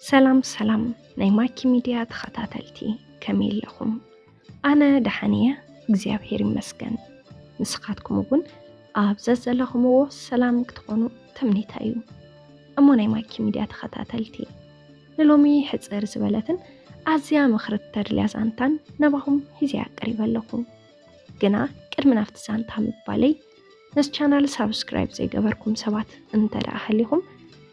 ሰላም ሰላም ናይ ማኪ ሚድያ ተኸታተልቲ፣ ከመይ ኣለኹም? ኣነ ደሓን እየ፣ እግዚኣብሔር ይመስገን። ንስኻትኩም እውን ኣብ ዘዘለኹምዎ ሰላም ክትኾኑ ትምኒታ እዩ። እሞ ናይ ማኪ ሚድያ ተኸታተልቲ፣ ንሎሚ ሕፅር ዝበለትን ኣዝያ ምኽሪ ተድልያ ዛንታን ናባኹም ሒዘ ኣቅሪበ ኣለኹ። ግና ቅድሚ ናብቲ ዛንታ ምባለይ፣ ነዚ ቻናል ሳብስክራይብ ዘይገበርኩም ሰባት እንተ ደኣ ሃሊኹም፣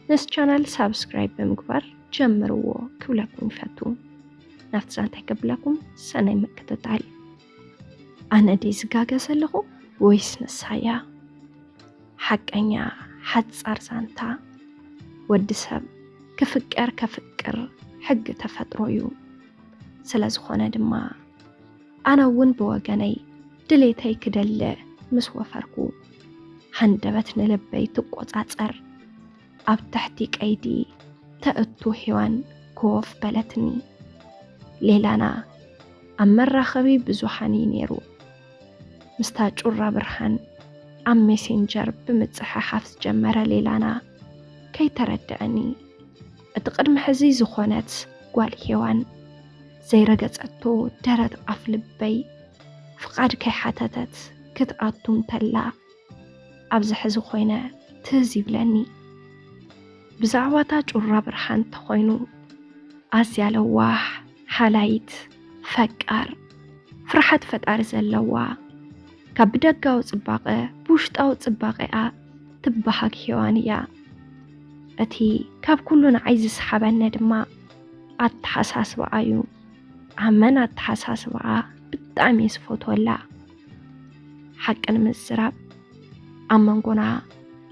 ነዚ ቻናል ሳብስክራይብ ብምግባር ጀምርዎ ክብለኩም ይፈቱ። ናብቲ ዛንታይ ከብለኩም፣ ሰናይ ምክትታል። ኣነ ድየ ዝጋገ ዘለኹ ወይስ ንሳያ? ሓቀኛ ሓጻር ዛንታ። ወዲ ሰብ ክፍቀር ከፍቅር ሕጊ ተፈጥሮ እዩ። ስለ ዝኾነ ድማ ኣነ እውን ብወገነይ ድሌተይ ክደልዕ ምስ ወፈርኩ፣ ሃንደበት ንልበይ ትቆጻጸር ኣብ ትሕቲ ቀይዲ ተእቱ ሄዋን ኮፍ በለትኒ። ሌላና ኣብ መራኸቢ ብዙሃን እዩ ነይሩ። ምስታ ጩራ ብርሃን ኣብ ሜሴንጀር ብምጽሕሓፍ ዝጀመረ ሌላና ከይተረድአኒ፣ እቲ ቅድሚ ሕዚ ዝኾነት ጓል ሄዋን ዘይረገጸቶ ደረት ኣፍ ልበይ ፍቓድ ከይሓተተት ክትኣቱ እንተላ፣ ኣብዚ ሕዚ ኮይነ ትዝ ይብለኒ። ብዛዕባታ ጩራ ብርሃን ተኾይኑ፣ ኣዝያ ለዋህ፣ ሓላይት፣ ፈቃር፣ ፍርሓት ፈጣሪ ዘለዋ፣ ካብ ብደጋዊ ጽባቐ ብውሽጣዊ ጽባቐኣ ትበሃግ ሄዋን እያ። እቲ ካብ ኩሉ ንዓይ ዝሰሓበኒ ድማ ኣተሓሳስባኣ እዩ። ኣመን ኣተሓሳስባኣ ብጣዕሚ እየ ዝፈትወላ። ሓቂ ንምዝራብ፣ ኣብ መንጎና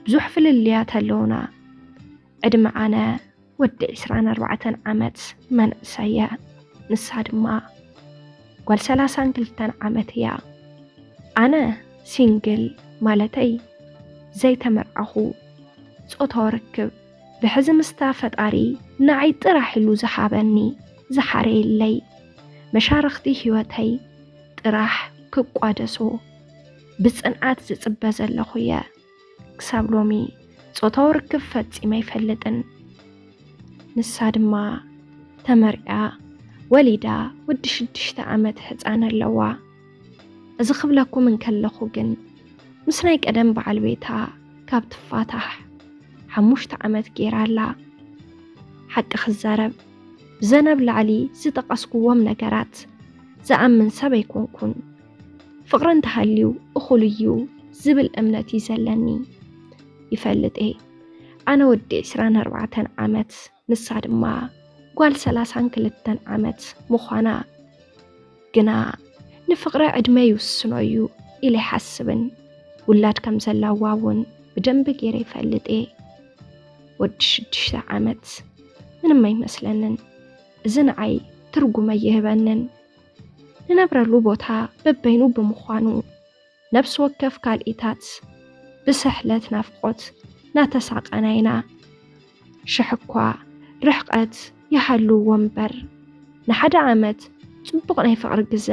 ብዙሕ ፍልልያት ኣለውና። ዕድመ ኣነ ወዲ ዕስራን ኣርባዕተን ዓመት መንእሰይ እየ። ንሳ ድማ ጓል ሰላሳን ክልተን ዓመት እያ። ኣነ ሲንግል፣ ማለተይ ዘይተመርዓኹ፣ ጾታዊ ርክብ ብሕዚ ምስታ ፈጣሪ ንዓይ ጥራሕ ኢሉ ዝሃበኒ፣ ዝሓረየለይ፣ መሻርኽቲ ህይወተይ ጥራሕ ክቋደሶ ብጽንዓት ዝጽበ ዘለኹ እየ። ክሳብ ሎሚ ጾታዊ ርክብ ፈጺመ ኣይፈልጥን። ንሳ ድማ ተመርዕያ፣ ወሊዳ፣ ወዲ ሽዱሽተ ዓመት ህጻን ኣለዋ። እዚ ክብለኩም እንከለኹ ግን፣ ምስ ናይ ቀደም በዓል ቤታ ካብ ትፋታሕ ሓሙሽተ ዓመት ገይራ ኣላ። ሓቂ ክዛረብ፣ ብዘን ኣብ ላዕሊ ዝጠቐስኩዎም ነገራት ዝኣምን ሰብ ኣይኮንኩን። ፍቕሪ እንተሃልዩ እኹል እዩ ዝብል እምነት እዩ ዘለኒ። ይፈልጥ እየ፣ ኣነ ወዲ ዕስራን ኣርባዕተን ዓመት፣ ንሳ ድማ ጓል ሰላሳን ክልተን ዓመት ምዃና። ግና ንፍቕሪ ዕድመ ይውስኖ እዩ ኢለ ኣይሓስብን። ውላድ ከም ዘለዋ እውን ብደንቢ ገይረ ይፈልጥ እየ። ወዲ ሽዱሽተ ዓመት ምንም ኣይመስለንን። እዚ ንዓይ ትርጉም ኣይህበንን። ንነብረሉ ቦታ በበይኑ ብምዃኑ፣ ነፍሲ ወከፍ ካልኢታት ብስሕለት ናፍቖት ናተሳቐና ኢና። ሽሕ እኳ ርሕቐት ይሃልዎ እምበር፣ ንሓደ ዓመት ጽቡቕ ናይ ፍቕሪ ግዘ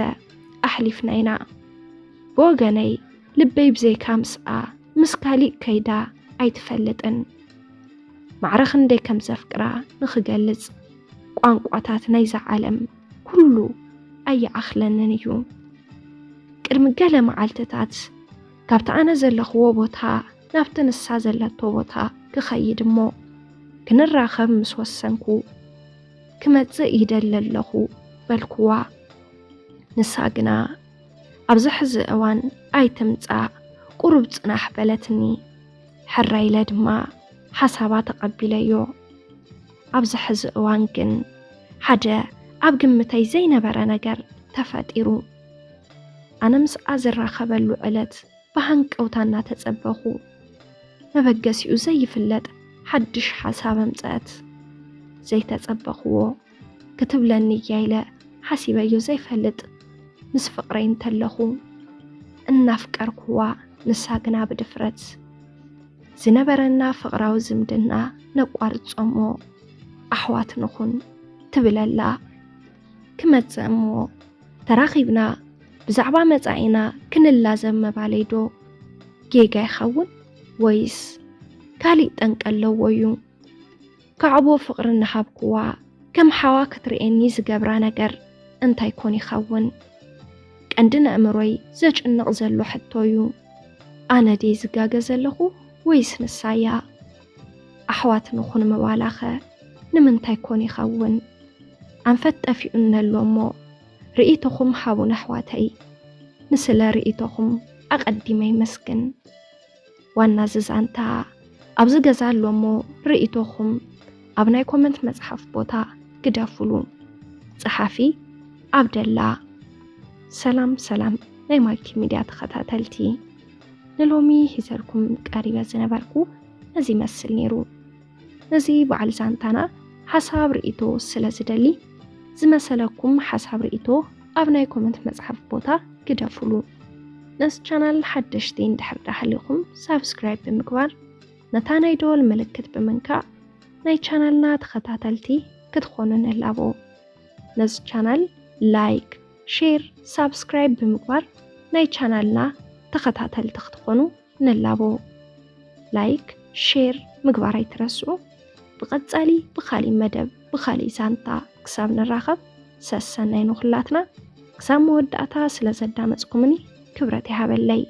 ኣሕሊፍና ኢና። ብወገነይ፣ ልበይ ብዘይካ ምስኣ ምስ ካሊእ ከይዳ ኣይትፈልጥን። ማዕረ ክንደይ ከም ዘፍቅራ ንኽገልጽ፣ ቋንቋታት ናይዛ ዓለም ኩሉ ኣይኣኽለንን እዩ። ቅድሚ ገለ መዓልትታት፣ ካብቲ ኣነ ዘለኽዎ ቦታ ናብቲ ንሳ ዘለቶ ቦታ ክኸይድ እሞ፣ ክንራኸብ ምስ ወሰንኩ፣ ክመጽእ ይደሊ ኣለኹ በልኩዋ። ንሳ ግና፣ ኣብዚ ሕዚ እዋን ኣይትምጻእ፣ ቁሩብ ጽናሕ በለትኒ። ሕራይ ኢለ ድማ ሓሳባ ተቐቢለዮ። ኣብዚ ሕዚ እዋን ግን ሓደ ኣብ ግምተይ ዘይነበረ ነገር ተፈጢሩ። ኣነ ምስኣ ዝራኸበሉ ዕለት ብሃንቀውታ እናተጸበኹ፣ መበገሲኡ ዘይፍለጥ ሓድሽ ሓሳብ ኣምጸአት። ዘይተጸበኽዎ ክትብለኒ እያ ኢለ ሓሲበዮ ዘይፈልጥ ምስ ፍቕረይ እንተለኹ እናፍቀርክዋ፣ ንሳ ግና ብድፍረት። ዝነበረና ፍቕራዊ ዝምድና ነቋርጾ እሞ ኣሕዋት ንኹን ትብል ኣላ። ክመጽእ እሞ ተራኺብና ብዛዕባ መጻኢና ክንላዘብ ምባለይ ዶ ጌጋ ይኸውን ወይስ ካሊእ ጠንቂ ኣለዎ እዩ? ካዕቦ ፍቕሪ እናሃብክዋ ከም ሓዋ ክትርእየኒ ዝገብራ ነገር እንታይ ኮን ይኸውን? ቀንዲ ነእምሮይ ዘጭንቕ ዘሎ ሕቶ እዩ። ኣነ ድየ ዝጋገ ዘለኹ ወይስ ንሳ እያ? ኣሕዋት ንኹን ምባላኸ ንምንታይ ኮን ይኸውን? ኣንፈት ጠፊኡኒ ኣሎ እሞ፣ ርእይቶኹም ሃቡን ኣሕዋተይ። ንስለ ርእይቶኹም ኣቐዲመ ይመስግን። ዋና እዚ ዛንታ ኣብዚ ገዛ ኣሎ እሞ፣ ርእይቶኹም ኣብ ናይ ኮመንት መጽሓፍ ቦታ ግደፉሉ። ጸሓፊ፣ ኣብደላ። ሰላም ሰላም ናይ ማልቲ ሚድያ ተኸታተልቲ፣ ንሎሚ ሒዘልኩም ቀሪበ ዝነበርኩ ነዚ ይመስል ነይሩ። ነዚ በዓል ዛንታና ሓሳብ ርእይቶ ስለ ዝደሊ፣ ዝመሰለኩም ሓሳብ ርእይቶ ኣብ ናይ ኮመንት መጽሓፍ ቦታ ግደፉሉ። ነዚ ቻናል ሓደሽቲ እንድሕር ዳሃሊኹም ሳብስክራይብ ብምግባር፣ ነታ ናይ ደወል ምልክት ብምንካእ ናይ ቻናልና ተኸታተልቲ ክትኾኑ ንላቦ። ነዚ ቻናል ላይክ፣ ሼር፣ ሳብስክራይብ ብምግባር ናይ ቻናልና ተኸታተልቲ ክትኾኑ ንላቦ። ላይክ፣ ሼር ምግባር ኣይትረስዑ። ብቐጻሊ ብኻሊእ መደብ ብኻሊእ ዛንታ ክሳብ ንራኸብ ሰሰናይ ንኹላትና። ክሳብ መወዳእታ ስለ ዘዳመጽኩምኒ ክብረት ይሃበለይ።